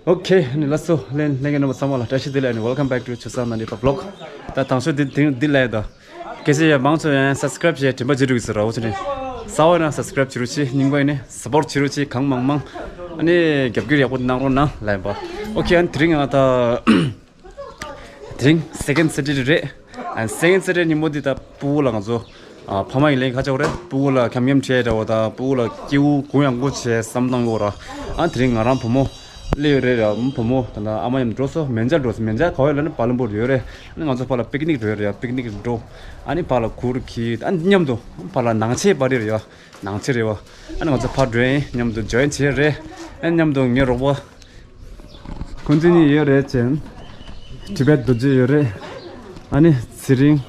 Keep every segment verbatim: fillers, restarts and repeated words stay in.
ཨོ་ཁེ། ཨ་ནི་ལགས་སོ། ལྷན་ལྷན་རྒྱས་རྣམ་པ་ཚང་མ་ལ་བཀྲ་ཤིས་བདེ་ལེགས། ཨ་ནི་welcome back to Chosun Nadi Vlog. ད་དང་ཤོས་འདི་འདི་འདི་ལས་ད། སྐད་ཆ་ཡང་མང་ཚོ་ཡང་subscribe བྱས་དྲན་པ་བརྗེད་འགྲོ་གི་ཟེར་ར། འོ་ཚོ་ནི་གསར་པ་ཡིན་ན་subscribe བྱེད་རོགས་གྱིས། རྙིང་པ་ཡིན་ན་support བྱེད་རོགས་གྱིས། གང་མང་མང་། ཨ་ནི་རྒྱབ་སྐྱོར་ཡག་པོ་གནང་རོགས་གནང་ལབ་ཡིན་པ། ཨོ་ཁེ། ཨ་ནི་དེ་རིང་ང་ད། དེ་རིང་second Saturday རེད། ཨ་second Saturday ཉིན་མོ་འདི་ད་སྤུ་གུ་ལ་ང་ཚོ་ཨ་ཕ་མ་ཡིན་ལེ་ཁ་ཆེ་བ་རེད། སྤུ་གུ་ལ་འཁྱམ་འཁྱམ་བྱས་འདྲ་བོ་དང་སྤུ་གུ་ལ་སྐྱིད་པོ་གུ་ཡངས་པོ་བྱས་བསམ་བཏང་ཡོད་ར། ཨ་དེ་རིང་ང་རང་བུ་མོ་སླེབས་ཡོད་རེད་ར། བུ་མོ་ད་ལྟ་ཨ་མ་མཉམ་འགྲོ་སོང་། མན་ཇ་འགྲོ་སོང་། མན་ཇ་ག་བ་ཡོད་ལབ་ན་པ་ལམ་པུར་ཡོད་རེད། ཨ་ནི་ང་ཚོ་ཕར་ལ་picnic འགྲོ་ཡོད་རེད་ཡ། picnic འགྲོ། ཨ་ནི་ཕར་ལ་གུར་གྱིས་ཨ་ནི་མཉམ་དུ་ཕར་ལ་ནང་ཆས་པར་ཊི་རེད་ཡ། ནང་ཆས་རེད་བ། ཨ་ནི་ང་ཚོ་ཕར་འགྲོ་ཡིན། མཉམ་དུ་join བྱེད་རེད། ཨ་ནི་མཉམ་དུ་ངའི་རོགས་པ། ཁོང་ཚོ་གཉིས་ཡོད་རེད་ཅན། ཊི་བེཊ་རྡོ་རྗེ་ཡོད་རེད། ཨ་ནི་ཚེ་རིང་།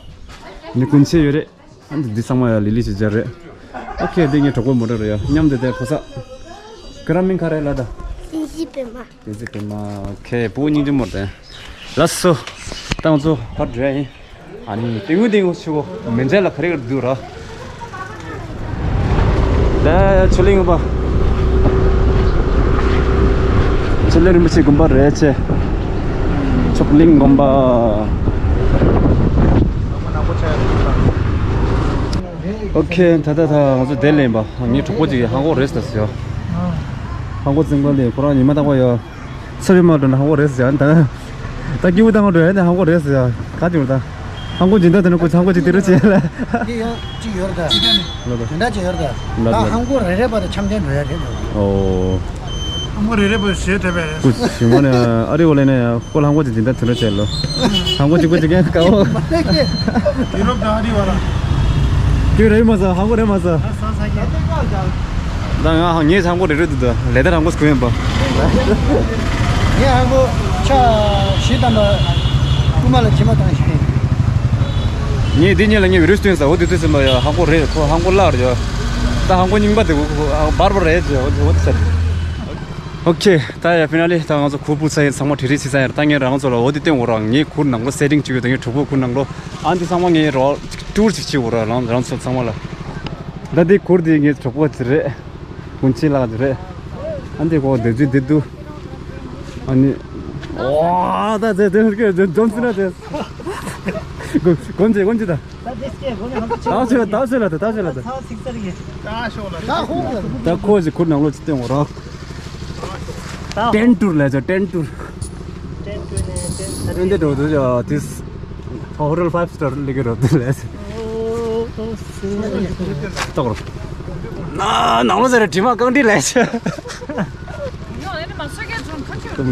ནི་ཀུན་ཆེ་ཡོད་རེད། ཨ་ནི་འདི་ཚང་མ་ཡ་ལི་ལི་ཞིག་སྦྱར་རེད། ཨོ་ཁེ། འདི་ངའི་གྲོགས་པོ་མོ་ཊ་རེད་ཡ། མཉམ་དུ་དེ་ཕོ་ས། ཁྱོད་རང་མིང་ག་རེ་ལབ་ད། བསྟན་འཛིན་པད་མ། བསྟན་འཛིན་པད་མ། ཨོ་ཁེ། བུ་སྙིང་རྗེ་མོ་རེད། ལགས་སོ། ད་ང་ཚོ་ཕར་འགྲོ་ཡ་ཡིན། ཨ་ནི་ཏིང་ངུ་ཏིང་ངུ་ཆུ་བོ་མེ་མཇལ་ལ་ག་རེ་ག་རེ་འདུག་ར། ད་ཆོས་གླིང་དགོན་པ། ཆོས་གླིང་རིན་པོ་ཆེ་དགོན་པ་རེད་ཆེ། ཆོས་གླིང་དགོན་པ། ཨོ་ཁེ། ད་ད་ད་ང་ཚོ་དེ་ལེན་པ། ངའི་གྲོགས་པོ་ཅིག་གིས་ཧང་གོ་རེད་ཟེར་ཟེར། ཧང་གོ་རྫིང་པ་ལས་ཁོ་རང་ཉི་མ་རྟག་པར་ཡོད། ཚབ་ཡོད་མ་འགྲོ་ན་ཧང་གོ་རེད་ཟེར་ཡ། ད་ད་སྐྱིད་པོ་བཏང་འགྲོ་ཡ་ནི་ཧང་གོ་རེད་ཟེར་ཡ། ག་དེ་རུ་ད་ཧང་གོ་སྦྱིན་བདག་དེ་ནི་ཁོ་ཧང་གོ་ཅིག་དེ་རུ་བྱེད་ལ། འདི་ཡང་ཅིག་ཡོད་རེད་ད། ལོ་ལོ། དེ་འདྲ་ཅིག་ཡོད་རེད་ད། ལོ་ད་ལོ། ཧང་གོ་རེ་རེ་བ་དང་འཆམ་མཐུན་འགྲོ་ཡ་རེད་ལོ། ཨོ། ཧང་གོ་རེ་རེ་བ་ཞེས་དྲན་པས་རེད། སྐུ་ཞིང་མ་ནས་ཨ་རི་འོ་ལེ་ནས་ཁོ་ལ་ཧང་གོ་ཅིག་སྦྱིན་བདག་དེ་རུ་བྱེད་ལོ། ཧང་གོ་ཅིག་པོ་ཅིག་ཀན་ཀའོ། ཡུ་རོབ་དང་ཨ་རི་བ་ལ། ཁྱོད་རེད་མ་ཟ། ཧང་གོ་རེད་མ་ཟ། ད་ང་ངས་ཧང་གོ་རེ་རེ་འདུག་ད་ལེ་དར་ཧང་གོ་སྐུ་ཡིན་པ། ངས་ཧང་གོ་ཆ་བཞི་བཏང་པ། རྐུ་མ་ལ་ཇི་མ་བཏང་ཞིག་ངས་འདི་གཉིས་ལ་ངས་བི་རུས་སྟོན་ས། འོ་དེ་དུས་ཟིན་པ་ཡ། ཧང་གོ་རེད། ཁོ་ཧང་གོ་བརླག་རེད་ཡ། ད་ཧང་གོ་རྙིང་པ་དེ་འོ་འོ་འབར་བ་རེད་ཡ། འོ་དེ་འོ་དེ་ས། ཨོ་ཁེ། ད་ཡ་ཕི་ན་ལི་ད་ང་ཚོ་གུར་སྤུབ་ཚར་ཡིན། ཚང་མ་བྲིས་རིས་བྱས་ཚར་ཡིན། ད་ངས་རང་ཚོ་ལ་འོ་དེ་སྟོན་འོ་ར། ངའི་གུར་ནང་ལོགས་སེ་ཊིང་བྱེད་ཡོད། ད་ངའི་གྲོགས་པོའི་གུར་ནང་ལོགས། ཨ་འདི་ཚང་མ་ངའི་རོ་ཊུར་ཅིག་བྱེད་འོ་ར། རང་རང་ཚོ་ཚང་མ་ལ། ད་འདི་གུར་འདི་ངའི་གྲོགས་པོ་ཅིག་རེད། ཀུན་ཆེ་ལགས་ཅིག་རེད། ཨ་འདི་གོ་འདི་ཅི་འདི་འདུག་ཨ་ནི། ཨོ་ད་ཙེ་ཙེ་ཙེ་ཛོན་སི་ན་ཙེ། ཀུན་ཆེ་ཀུན་ཆེ་ད། ད་ཆོས་ལ་ད་ཆོས་ལ་ད་ད་ཆོས་ལ་ད། ད་ཁོ་ཞིག་གུར་ནང་ལོགས་ཅིག་སྟོན་འོ་ར། ཏན་ཊུར་ལ་ཅོ་ཏན་ཊུར། ཏན་ཊུར་ནས་ཏན་ཊུར། ཨེ་འདི་འགྲོ་འདུག་ཡ། དིས་ཧོ་ཊེལ་ཕའིབ་སི་ཊར་ལི་གི་རོ་འདུག་ལས། ཏོག་རོ། ན་ནང་ལོགས་ཟེར་དྲི་མ་རྐང་དྲི་ལས། ཙམ་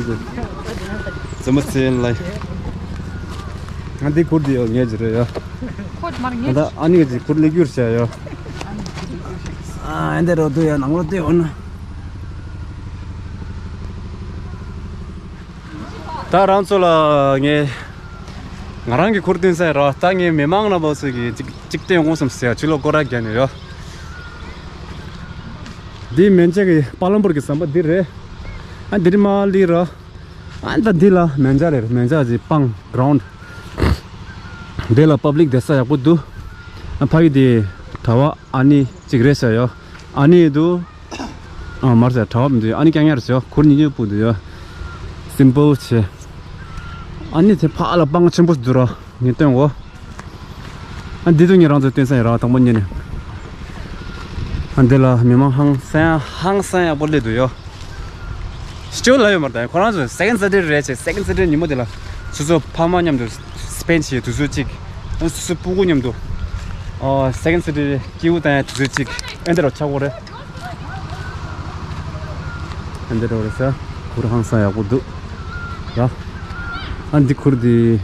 ཙམ་ཙམ་ལ། ང་འདི་གུར་འདི་ཡོད་ངེས་ཀྱི་རེད་ཡ། ཁོ་མར་ངེས། ད་ཨ་ནི་གི་གུར་ལི་གུར་བྱ་ཡ། ཨ་འདི་རོ་འདུག་ཡ། ནང་ལོགས་འདི་འོ་ན། ད་རང་ཚོ་ལ་ངས་ང་རང་གི་གུར་སྟོན་ས་ཡིན་ར། ད་ངས་མི་མང་རྣམ་པ་ཚོ་གི་ཅིག་ཅིག་སྟོན་འོང་བསམ་ཟེར་ཡ། ཕྱི་ལོགས་སྐོར་ར་རྒྱག་ནས་ཡོད། འདི་མན་ཇ་གི་པ་ལམ་པུར་གི་ཟམ་པ་འདི་རེད། ཨ་འདི་རི་མ་ལི་ར། ཨ་ད་འདི་ལ་མན་ཇ་རེད། མན་ཇ་གི་པང་གྷ་རའུན་ཌི། འདི་ལ་པབ་ལིག་བསྡད་ས་ཡག་པོ་འདུག་ཨ་ཕ་གི་འདི་གྲྭ་པ་ཨ་ནི་གཅིག་རེད་ཟེར་ཡོད། ཨ་ནི་འདུག་ཨ་མར་ཟེར་གྲྭ་པ་མི་འདུག་ཨ་ནི་རྐྱང་རྐྱང་རེད་ཟེར་ཡོད། གུར་གཉིས་གཉིས་སྤུབས་འདུག་ཡོད། སིམ་པལ་བྱས། ཨ་ནི་དེ་ཕ་ལ་པང་ཆེན་པོ་འདུག་ར། ངས་སྟོན་འོ། ཨ་འདི་དུ་ངས་རང་ཚོ་སྟོན་ས་ཡིན་ར། དང་པོ་ཉིད་ནས། ཨ་འདི་ལ་མི་མང་ཧང་སང་ཧང་སང་ཡག་པོ་སླེབས་འདུག་ཡོད། སྤྱོད་ལ་ཡོད་མ་རེད། ཁོ་རང་ཚོ་སེ་ཀེན་ཌ་སེ་ཊར་ཌེ་རེད་བྱས། སེ་ཀེན་ཌ་སེ་ཊར་ཌེ་ཉིན་མོ་དེ་ལ་སོ་སོ་ཕ་མ་མཉམ་དུ་སི་པེན་ཌི་བྱེད་དུས་ཚོད་གཅིག་ཨ་སོ་སོའི་སྤུ་གུ་མཉམ་དུ་ཨ་སེ་ཀེན་ཌ་སེ་ཊར་ཌེ་སྐྱིད་པོ་བཏང་ཡ་དུས་ཚོད་གཅིག་ཨེ་འདི་རུ་ཆགས་ཀྱི་ཡོད་རེད། ཨེ་འདི་རུ་རེད་ས། གུར་ཧང་སང་ཡག་པོ་འདུག་ར། ཨ་འདི་གུར་འདི་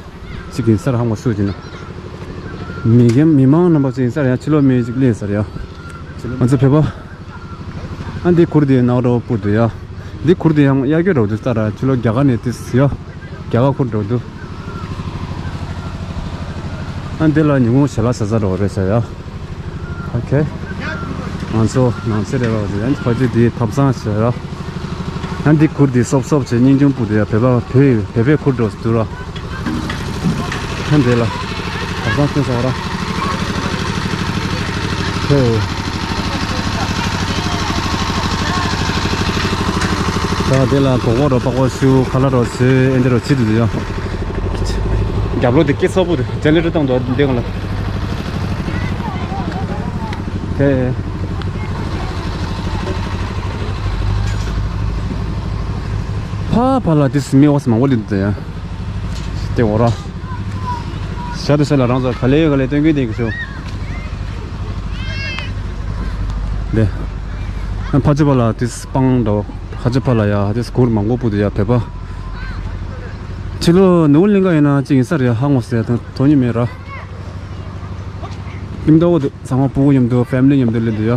གཅིག་ཡིན་ས་ར། ཧང་བ་སུ་ཡིན་ན། མི་རྒན་མི་མང་རྣམ་པ་ཚོ་ཡིན་ས་ར། ཡང་ཕྱི་ལོགས་མི་གཅིག་སླེབས་ས་ར་ཡ། ང་ཚོ་བོད་པ། ཨ་འདི་གུར་འདི་ནག་རོ་སྤུ་འདུག་ཡ། འདི་གུར་འདི་ཡང་གཡར་རྒྱུ་རོ་འདུག་ས་ར། ཕྱི་ལོགས་རྒྱ་གར་ནས་ཏིས་ཡ། རྒྱ་གར་གུར་འགྲོ་འདུག་ཨ་འདི་ལ་ཉིན་གུང་ཞལ་ལག་ཟ་ས་རོ་རེད་ས་ཡ། ཨོ་ཁེ། ང་ཚོ་ནང་ཚེ་རེ་བ་ཟེར་ཡ། ཕ་ཆུ་འདི་ཐབ་ཚང་ཟེར་ཡ། ཨ་འདི་གུར་འདི་སོབ་སོབ་བྱས་སྙིང་ཆུང་སྤུ་འདུག་ཡ། བོད་པ་བོད་བོད་པའི་གུར་འགྲོ་འདུག་ར། ཨ་འདི་ལ་ཐབ་ཚང་སྟོན་ས་ར། ཧེ། ད་དེ་ལ་གོ་གོ་རོ་པ་གོ་ཤུ་ཁ་ལ་རོ་སུ་ཨེ་འདི་རོ་ཚི་དུ་དུ་ཡོ། རྒྱབ་ལོ་དེ་སྐྱེ་ཚོ་བུ་དུ་ཇེ་ནེ་རེ་ཊར་བཏང་དུ་འདི་གང་ལ། དེ་ཕ་ཕ་ལ་དེ་སི་མི་འོ་སི་མ་འོ་ལི་དུ་དུ་ཡ། དེ་འོ་ར། ཤ་དུ་ཤ་ལ་རང་ཚོ་ག་ལེ་ག་ལེ་སྟོན་གི་དེ་གི་ཤོ། དེ། ཕ་ཅི་ཕ་ལ་དེ་སི་སྤང་འདྲ་བོ། ཁ་ཆེ་ཕ་ལ་ཡ་དེ་སྐོར་མང་པོ་སྤུ་དུ་ཡ་བེ་པ། ཕྱི་ལོ་ནུ་ལིང་ག་ཡིན་ན་ཅི་ཡིན་ས་རེད་ཧ་ངོ་སེ་དོ་ནི་མེད་ར། ལིང་ཏོ་བོ་དུ་ཚང་མ་སྤུ་གུ་མཉམ་དུ་ཕེ་མི་ལི་མཉམ་དུ་ལེན་དུ་ཡ།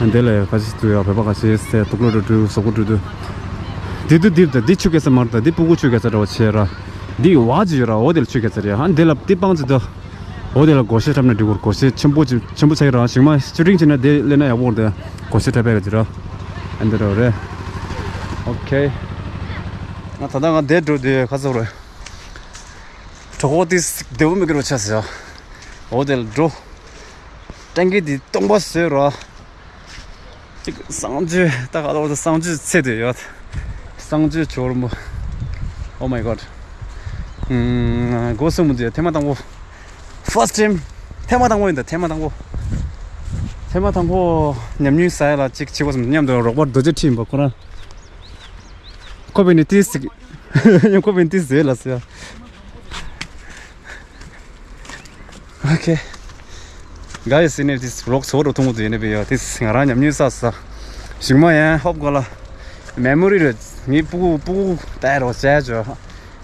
ཨ་འདི་ལ་ཡ་ཁ་ཆེ་དུ་ཡ་བེ་པ་ཁ་ཆེ་སེ་དུག་ལོ་འགྲོ་དུ་སོ་གུ་འགྲོ་དུ། འདི་དུ་འདི་དུ་འདི་ཆུ་སྐྱེ་ས་མར་དུ་འདི་སྤུ་གུ་ཆུ་སྐྱེ་ས་འདྲ་བོ་ཆེ་ར། འདི་བ་ཅི་ཡོད་ར་འོ་དེ་ལ་ཆུ་སྐྱེ་ས་རེད་ཧ་འདི་ལ་འདི་སྤང་ཅི་དུ། འོ་དེ་ལ་སྒོ་ཤེ་འཁྲབ་ན་འགྲིག་གོ་སྒོ་ཤེ་ཆེན་པོ་ཆེ་ཆེན་པོ་ཆགས་ཀྱི་ར་ཞིག་མ་ཤུ་ཊིང་བྱས་ན་དེ་ལས་ན་ཡག་པོ་འདི་སྒོ་ཤེ་འཁྲབ་པའི་ག་ཅི་ར། ཨ་འདི་ར་རེད། ཨོ་ཁེ། ང་ད་ལྟ་ང་དེ་འགྲོ་དེ་ཁ་ཚོར་རེད། གྲོགས་པོ་དེ་བདེ་བོ་མི་དགོས་རོ་ཆ་ཟེར། འོ་དེ་ལ་འགྲོ། ཏྲེང་ཀི་དེ་སྟོང་པ་བཟོས་ར། གཅིག་གསང་སྤྱོད་ད་ག་ལ་བ་གསང་སྤྱོད་ཚེ་དེ་ཡོད། གསང་སྤྱོད་ཇོ་རུ་མོ། Oh my god། ཨུམ། སྒོ་གསུམ་མོ་དེ་ཐེངས་མ་དང་པོ། First time། ཐེངས་མ་དང་པོ་ཡིན་ད་ཐེངས་མ་དང་པོ། ཐེངས་མ་དང་པོ་ཉམས་མྱོང་ཟ་ཡ་ལ་གཅིག་བྱེད་དགོས་སམ་སྙམ་དུ་རོགས་པ་རྡོ་རྗེ་ཁྲིད་ཡིན་པ་ཁོ་རང་། ཁོ་བས་ནི་ཏིས་ཟིག་ཁོ་བས་ནི་ཏིས་ཟེར་ལ་ཟེར། ཨོ་ཁེ། ག་ཡི་སི་ནེ་ཏིས་རོགས་ཚོ་རོ་ཐུང་དུ་ཡིན་ནི་བི་ཡོ་ཏིས་ང་རང་ཉམས་མྱོང་ས་ས། ཞིག་མ་ཡན་ཧོབ་ག་ལ། མེ་མོ་རི་རེད་ངའི་སྤུ་གུ་སྤུ་གུ་ལྟ་ཡ་རོ་བྱས་ཅོ།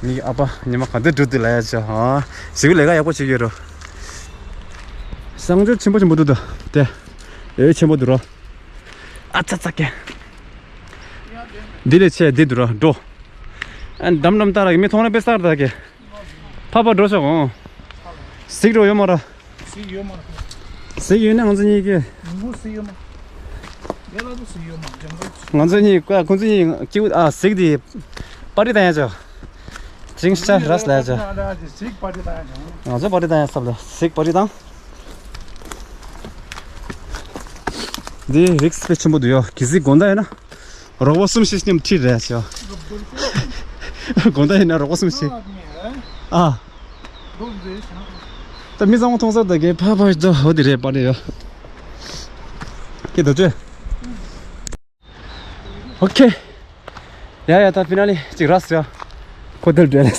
ངའི་ཨ་ཕ་ཉི་མ་ག་འདི་འགྲོ་འདི་ལ་ཡ་ཅོ་ཧ། ཞིག་ལས་ཀ་ཡག་པོ་བྱེད་ཀྱི་རོ། གསང་སྤྱོད་ཆེན་པོ་ཆེན་པོ་འདུག་ད། དེ། ཨེ་ཆེན་པོ་འདུག་རོ། ཨ་ཙ་ཙ་ཀེ། འདི་ལས་ཆེ་འདི་འདུག་ར་འགྲོ། ཨ་འདམ་འདམ་ལྟ་ར་གི་མི་མཐོང་ན་དཔེ་གསར་ད་ཀེ། ཕ་ཕ་འགྲོ་ཤོག་ཨོ། གཟིགས་འགྲོ་ཡོད་མ་ར། གཟིགས་ཡོད་མ་ར། གཟིགས་ཡོད་ན་ང་ཚོ་གཉིས་ཀྱི། ངོ་གཟིགས་ཡོད་མ། ཡ་ལ་དུ་གཟིགས་ཡོད་མ་འཇམ་པོ། ང་ཚོ་གཉིས་ཀ་ཁོང་ཚོ་གཉིས་ཀྱི་ཨ་གཟིགས་དེ། པར་རི་ད་ཡ་ཅོ། ཅིང་ཤ་རས་ལ་ཅོ། གཟིགས་པར་རི་ད་ཡ་ཅོ། ང་ཚོ་པར་རི་ད་ཡ་སབ་ལ་གཟིགས་པར་རི་དང་། འདི་རིགས་དཔེ་ཆེན་པོ་འདུག་ཡོ་གི་སི་དགོན་ད་ཡོད་ན། རོགས་པ་གསུམ་ཞིག་མཉམ་ཁྲིད་རེད་ཤག་དགོན་ད་ཡོད་ན་རོགས་པ་གསུམ་ཞིག་ཨ། ད་མི་ཚང་མ་མཐོང་ས་ད་གའི་ཕ་ཕ་ད་འོ་དེ་རེད་པ་རེད་ཡོ། ཀེ་ད་ཅོ། ཨོ་ཁེ། ཡ་ཡ་ད་ཕི་ན་ལི་ཅིག་ར་སི་ཡ། ཁོ་དེར་འདྲེ་ལས།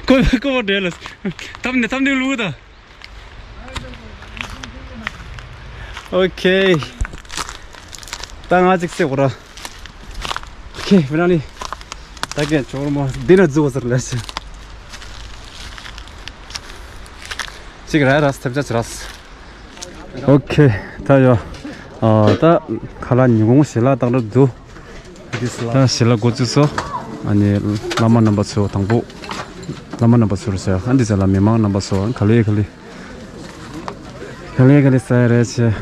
ཁོ་ཁོ་འདྲེ་ལས། ཐབ་ནི་ཐབ་ནི་ལུག་ད། ཨོ་ཁེ། ད་ང་ཅིག་སེ་གོ་ར། ཨོ་ཁེ་ཕི་ན་ལི། ད་གེ་ཅོར་མོ་འདི་ན་ཛུ་ཟེར་ལས། ཅིག་ར་ར་སྟེབ་ཅ་ཅི་ར་སི། ཨོ་ཁེ། ད་ཡོ། ཨ་ད་ཁ་ལག་ཉིན་གུང་ཞལ་ལག་བཏང་རབས་འདུག་ད་ཞལ་ལག་འགོ་བཙུགས་སོ། ཨ་ནི་བླ་མ་རྣམ་པ་ཚོ་དང་པོ། བླ་མ་རྣམ་པ་ཚོར་ཟེར་ཨ་འདི་ཟེར་ལ་མི་མང་རྣམ་པ་ཚོ་ག་ལེ་ག་ལེ། ག་ལེ་ག་ལེ་ཟེར་རེད་ཆེ།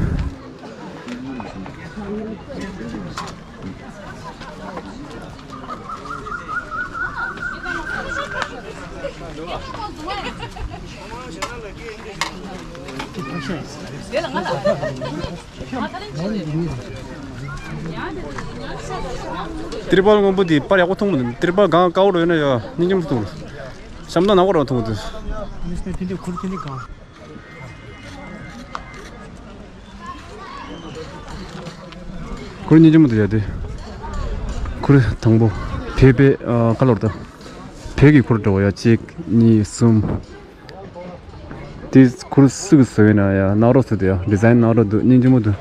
ཏྲི་པལ་སྔོན་པོ་འདི་པར་ཡག་པོ་མཐོང་མི་འདུག་ཏྲི་པལ་གང་དཀར་པོ་རེད་ན་ཡ་སྙིང་རྗེ་མོ་མཐོང་རེད། ཤམ་ཐང་ནག་པོ་རང་མཐོང་གི་འདུག་ཁོར་སྙིང་རྗེ་མོ་འདུག་ཡ་དེ། ཁོར་དང་པོ། བོད་པའི་ཨ་ཁ་ལོར་དང་། བོད་ཀྱི་ཁོར་འགྲོ་བ་ཡ་གཅིག་གཉིས་གསུམ། དེ་ཁོར་སུ་གི་བཟོ་ཡིན་ན་ཡ་ནག་རོགས་བཟོ་དེ་ཡ་ཌི་ཛའིན་ནག་རོགས་འདུག་སྙིང་རྗེ་མོ་འདུག་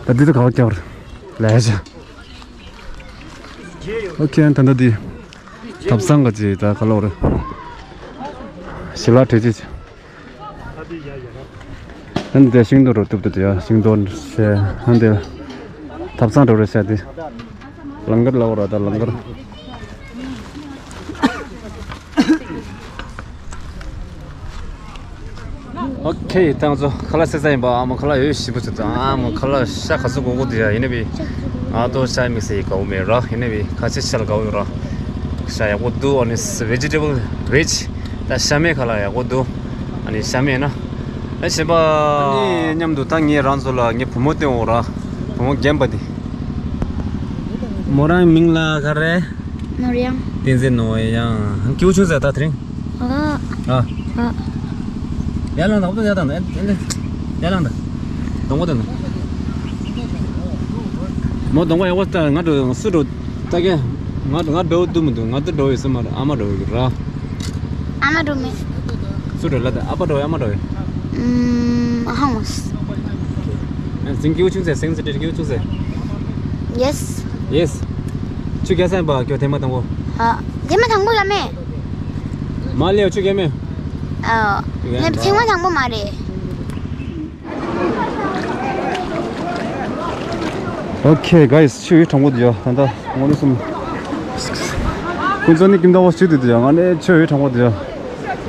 ད་འདི་ཚོ་ག་བ་རྒྱག་རེད་ལས་བྱ། ཨོ་ཁེ་ད་ལྟ་འདི། ཐབ་ཚང་ག་ཅི་ད་ག་ལོར། ཞི་ལ་བྲེ་ཅི། ཨན་དེ་ཤིང་སྡོང་རུ་གཏུབ་ཏུ་དེ་ཡ་ཤིང་སྡོང་བཤད་ཨན་དེ། ཐབ་ཚང་འགྲོ་རུ་བཤད་དེ། ལང་ཀར་ལ་འོ་ར་ད་ལང་ཀར། ཨོ་ཁེ། ད་ང་ཚོ་ཁ་ལག་བཟས་ཚར་ཡིན་པ། ཨ་མ་ཁ་ལག་ཡོད་ཞིམ་པོ་བྱུང་། ཨ་མ་ཁ་ལག་ཤ་ག་ཚོད་དགོས་དགོས་དེ་ཡ་ཡིན་ན་བི། ཨ་ཏོ་ཤ་མིག་སེ་ཡི་དགའ་བོ་མེད་ར་ཡིན་ན་བི། ཁ་ཆེ་ཤ་ལ་དགའ་བོ་ཡོད་ར། ཤ་ཡག་པོ་འདུག་ཨ་ནི་vegetable veg། ད་ཤ་མེད་ཁ་ལག་ཡག་པོ་འདུག་ཨ་ནི་ཤ་མེད་ན། ཨ་ཞེས་པ། ཨ་ནི་མཉམ་དུ་ད་ངས་རང་ཚོ་ལ་ངའི་བུ་མོ་སྟོན་འོང་ར། བུ་མོ་རྒན་པ་དེ། མོ་རང་མིང་ལ་ག་རེ། ནོར་གཡང་། བསྟན་འཛིན་ནོར་གཡང་། སྐྱིད་པོ་བྱུང་ཟེར་ད་དེ་རིང་། ཨ། ཨ། ཨ། ཡར་ལངས་དང་། ཨོ་ད་ཡར་དང་། ཨེ་ཨེ་ཡར་ལངས་དང་། གདོང་པ་དང་། མོ་གདོང་པ་ཡག་པོ་ལྟ། ང་འགྲོ་སུ་འགྲོ་ལྟ་གི། ང་ང་འགྲོ་འདུག་མི་འདུག་ང་ད་འགྲོ་ཡོད་ས་མ་རེད། ཨ་མ་འགྲོ་ཡོད་ར། ཨ་མ་འགྲོ་མེད། སུ་འགྲོ་ལ་ད། ཨ་ཕ་འགྲོ་ཡོད། ཨ་མ་འགྲོ་ཡོད། ཨུམ། ཨ་ཧང་མོ། ཨ་ཟིང་སྐྱིད་པོ་བྱུང་ཟེར། སེང་ཟེར་སྐྱིད་པོ་བྱུང་ཟེར། ཡེས། ཡེས། ཆུ་རྒྱག་ས་ཡིན་པ་ཁྱོད་ཐེངས་མ་དང་པོ། ཨ། ཐེངས་མ་དང་པོ་ལ་མེད། མ་ལེའོ་ཆུ་རྒྱག་མེད། ཨ། ཐེངས་མ་དང་པོ་མ་རེད། Okay guys, ཆུ་ཡི་གྲང་པོ་འདུག་ཡ། ད་ལྟ་དངོས་གནས་སུ། ཀུན་རྫོང་ནི་ཀིམ་ཟླ་བ་ཞིག་ཏུ་འདུག་ཡ། ང་ནི་ཆུ་ཡི་གྲང་པོ་འདུག་ཡ།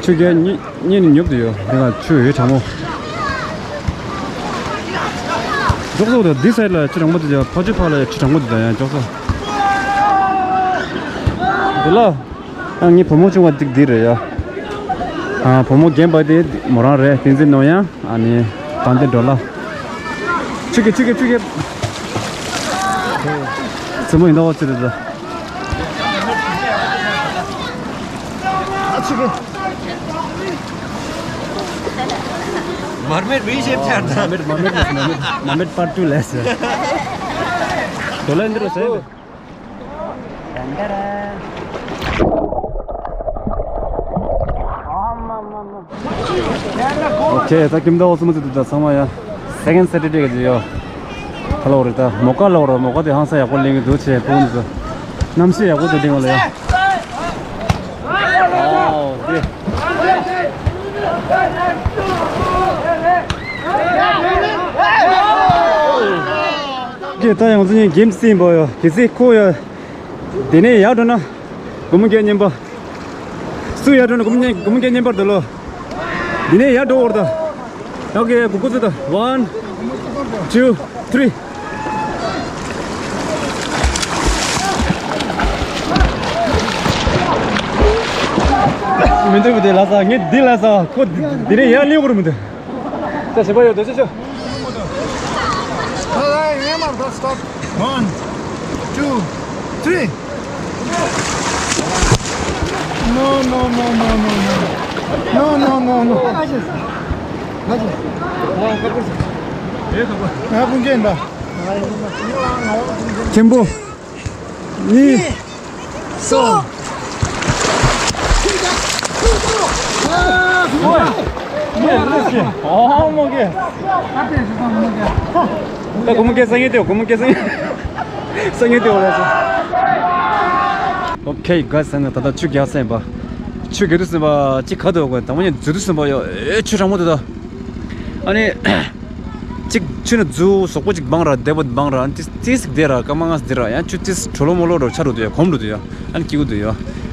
ཆུ་རྒྱག་གཉིད་གཉིད་ནི་ཉོབ་འདུག་ཡ། འདི་ང་ཆུ་ཡི་གྲང་མོ། ཅོག་ཙེ་འདི་སའི་ལ་ཆུ་གྲང་པོ་འདུག་ཡ། ཕ་ཆུ་ཕ་ལ་ཆུ་གྲང་པོ་འདུག་ཡ། ཅོག་ཙེ་འདི་ལ། ཨ་ངའི་བུ་མོ་ཆུང་བ་ཅིག་འདི་རེད་ཡ། ཨ་བུ་མོ་རྒན་པ་དེ་མོ་རང་རེད། བསྟན་འཛིན་ནོར་གཡང་། ཨ་ནི་དང་དེ་འགྲོ་ལ། ཆུ་རྒྱག་ཆུ་རྒྱག་ཆུ་རྒྱག་རྩེད་མོ་ཡིན་ད་བ་ཚེ་རེད་ད། ཨ་ཆུ་རྒྱག་མར་མེད་མི་ཤེས་ཐལ་ད། མར་མེད་མར་མེད་མར་མེད་མར་མེད་པར་ཊུ་ལས། འགྲོ་ལ་འདི་རུ་ཟེར། Okay, ད་ཀིམ་ཟླ་བ་གསུམ་ཚོད་དུ་ད་ཚང་མ་ཡ། Second Saturday ག་ཅི་ཡོ། ཁ་ལོ་རེ་ད་མོ་ཀ་ལོ་ར། མོ་ཀ་དེ་ཧང་སང་ཡག་པོ་ལེན་གི་འདུག་ཆེ་སྤུན་ཚོ། གནམ་གཤིས་ཡག་པོ་དེ་ལྡིང་བ་ལ་ཡ། ཨོ་དེ། ཀྱེ་ད་ཡང་ཚོ་གཉིས་གེམ་སི་ཡིན་པ་ཡོ། གལ་སྲིད་ཁོ་ཡོ། དེ་ནས་ཡར་འགྲོ་ན། སྒོར་མོ་བརྒྱ་རྙེད་པ། སུ་ཡར་འགྲོ་ན་སྒོར་མོ་རྙེད། སྒོར་མོ་བརྒྱ་རྙེད་པར་འདུག་ལོ། དེ་ནས་ཡར་འགྲོ་བར་ད། Okay གུ་གུ་ཚོ་ད། One, two, three. མི་འདུག་མི་འདུག་ལ་ས། ངས་འདི་ལ་ས། ཁོ་འདི་ནས་ཡར་སླེབས་དགོས་རེད་མི་འདུག་ད་བྱེད་པ་ཡོད་དོ་ཅོ་ཅོ། Stop. One, two, three. No, no, no, no, no, no. No, no, no, no. ང་ཀུན་མཁྱེན་པ། ཆེན་པོ། གཉིས། གསུམ། ཨོ་མོ་གེ། ད་སྒོར་མོ་སྐྱེ་སང་ངེ་ཏེ། སྒོར་མོ་སྐྱེ་སང་ངེ་སང་ངེ་ཏེ་འོ་ལ་སོ། Okay guys, ད་ལྟ་ཆུ་རྒྱག་ས་ཡིན་པ། ཆུ་རྒྱག་དུས་ཟིན་པ་ཅིག་ག་དུ་གོ། དང་པོ་ནས་འཛུལ་དུས་ཟིན་པ་ཡོ། ཨེ་ཆུ་གྲང་མོ་འདུག་ད། ཨ་ནི། ཅིག་ཆུ་ནས་འཛུལ་ཟོག་པོ་ཅིག་སྦང་ར། བདེ་པོ་སྦང་ར། ཨ་ནི་ཏིས་ཏིས་བདེ་ར། སྐར་མ་ལྔ་བདེ་ར། ཡང་ཆུ་ཏིས་གྲོ་ལོ་མོ་ལོ་ར་ཆ་རུ་འདུག་ཡ། གོམ་རུ་འདུག་ཡ། ཨ་ནི་སྐྱིད་པོ་འདུག་ཡ།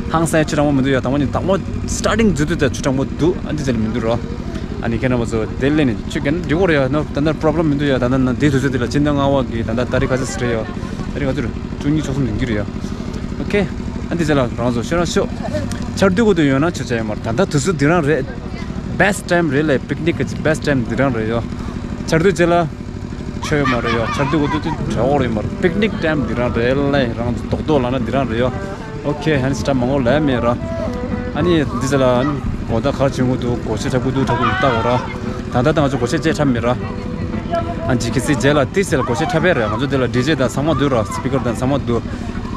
ཧང་སང་ཡ་ཆུ་གྲང་མོ་མི་འདུག་ཡ། དང་པོ་ནས་དང་པོ་starting འཛུལ་དུས་ད་ཆུ་གྲང་མོ་འདུག་ཨ་ནི་དེ་ལས་མི་འདུག་ར། ཨ་ནི་ཁྱེད་རྣམ་པ་ཚོ་དེ་ལས་ནས་ཆུ་རྒྱག་ན་འགྲིག་གོ་རེད་ཡ། ནོ་ད་ལྟ་problem མི་འདུག་ཡ། ད་ལྟ་ན་དེ་དུས་ཚོད་དེ་ལ་ཕྱི་ཟླ་ལྔ་པ་གི་ད་ལྟ་ཏ་རིག་ག་ཚོད་རེད་ཡ། ཏ་རིག་ག་ཚོད་རེད། བཅུ་གཉིས་བཅུ་གསུམ་ཡིན་རྒྱུ་རེད་ཡ། Okay ཨ་འདི་ཚོ་ལ་རང་ཚོ་ཤོད་ར་ཤོད། ཆར་དུས་གོ་དུས་ཡོད་ན་ཆུ་ཆ་ཡོད་མ་རེད། ད་ལྟ་དུས་ཚོད་འདི་རང་རེད། Best time རེད་ལས། picnic གི་best time འདི་རང་རེད་ཡ། ཆར་དུས་རྗེས་ལ་ཆུ་ཡོད་མ་རེད་ཡ། ཆར་དུས་གོ་དུས་དུས་གྲོགས་རེད་མ་རེད། picnic time འདི་རང་རེད་ལས། རང་ཚོ་རྡོག་རྡོག་ལ་ན་འདི་རང་རེད་ཡ། Okay ཨ་ནི་སི་ཊ་མང་པོ་ལས་མེད་ར། ཨ་ནི་འདི་ཚོ་ལ་ཨ་ནི་གོ་ད་ག་བྱུང་གོ་འདུག་གོ་ཤེས་འཁྲབ་གོ་འདུག་འཁྲབ་གོ་འདུག་ལྟ་གོ་ར། ད་ལྟ་ད་ང་ཚོ་གོ་ཤེས་ཅེས་འཁྲབ་མེད་ར། ཨ་ཇི་གི་སི་རྗེས་ལ་ཏིས་ལ་གོ་ཤེས་འཁྲབ་པས་རེད། ང་ཚོ་དེ་ལ་ཌི་ཇེ་དང་ཚང་མ་འདུག་ར། སི་པི་ཀར་དང་ཚང་མ་འདུག་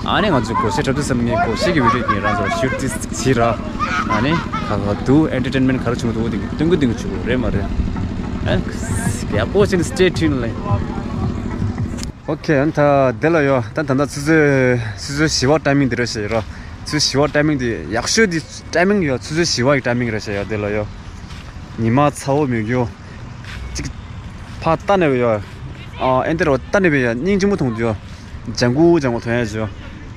ཨ་ནི་ང་ཚོ་གོ་ཤེས་འཁྲབ་དུས་ཙམ་ངས་གོ་ཤེས་ཀྱི་བི་ཌི་ཡོ་ཀྱི་རང་ཚོར་ཤུར་ཏིས་བྱེད་ར། ཨ་ནི་ག་ག་འདུག་ཨེན་ཊར་ཊེན་མེན་ཊི་ག་རེ་བྱུང་འདུག་དེ་སྟོན་གི་སྟོན་གི་བྱུང་རེད་མ་རེད། ཨ་ཡག་པོ་བྱས་ནས་stay tuned ལེ། Okay ཨ་ནི་ད་དེ་ལ་ཡོ། ད་ད་ལྟ་ཆུ་ཚོད་ཆུ་ཚོད་བཞི་པ་ཊའི་མིང་དེ་རེད་ཤག་ཡོ་ར། ཆུ་ཚོད་བཞི་པ་ཊའི་མིང་དེ་ཡག་ཤོས་དེ་ཊའི་མིང་ཡོ། ཆུ་ཚོད་བཞི་པ་གི་ཊའི་མིང་རེད་ཤག་ཡོ། དེ་ལ་ཡོ། ཉི་མ་ཚ་བོ་མི་རྒྱུ། ཅིག་ཕ་ལྟ་ནས་བས་ཡོ། ཨ་ཨེ་འདི་རོ་ལྟ་ནས་བས་ཡོ། སྙིང་རྗེ་མོ་མཐོང་དུས་ཡོ། ལྗང་གུ་ལྗང་གུ་མཐོང་ཡ་ཅིག་ཡོ།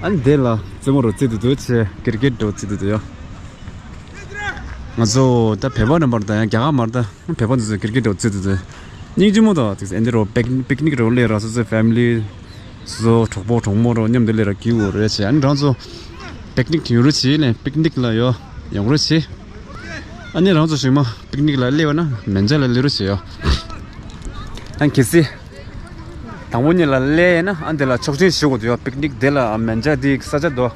ཨ་ནི་དེ་ལ་རྩེད་མོ་རོ་རྩེ་དུས་དུ་ཆེ་ཀིར་ཀེད་རོ་རྩེ་དུས་དུ་ཡོ། ང་ཚོ་ད་བོད་པ་རྣམ་པར་ད་ཡང་རྒྱ་གར་མར་ད་བོད་པ་འདི་ཚོ་ཀིར་ཀེད་རོ་རྩེ་དུས་དུ། སྙིང་རྗེ་མོ་ད་ཅིག་ཨེ་འདི་རོ་པིག་པིག་ནིག་རོ་ལས་ར། སོ་སོའི་ཕེ་མི་ལི། སོ་སོ་གྲོགས་པོ་གྲོགས་མོ་རོ་མཉམ་དུ་ལས་ར་སྐྱིད་པོ་རེད་ཆེ། ཨ་ནི་རང་ཚོ་པིག་ནིག་ཡོང་རོགས་བྱེད་ལེ། པིག་ནིག་ལ་ཡོ་ཡོང་རོགས་བྱེད། ཨ་ནི་རང་ཚོ་ཞིག་མ་པིག་ནིག་ལ་སླེབས་ན་མན་ཇ་ལ་སླེབས་རོགས་བྱེད་ཡོ། ཨ་གལ་སྲིད་དང་པོ་ཉིད་ལ་སླེབས་ན་ཨ་འདི་ལ་ཆོག་མཆན་ཞུ་དགོས་འདུག་ཡོ། པིག་ནིག་འདི་ལ་མན་ཇ་འདི་ས་ཆ་དོ།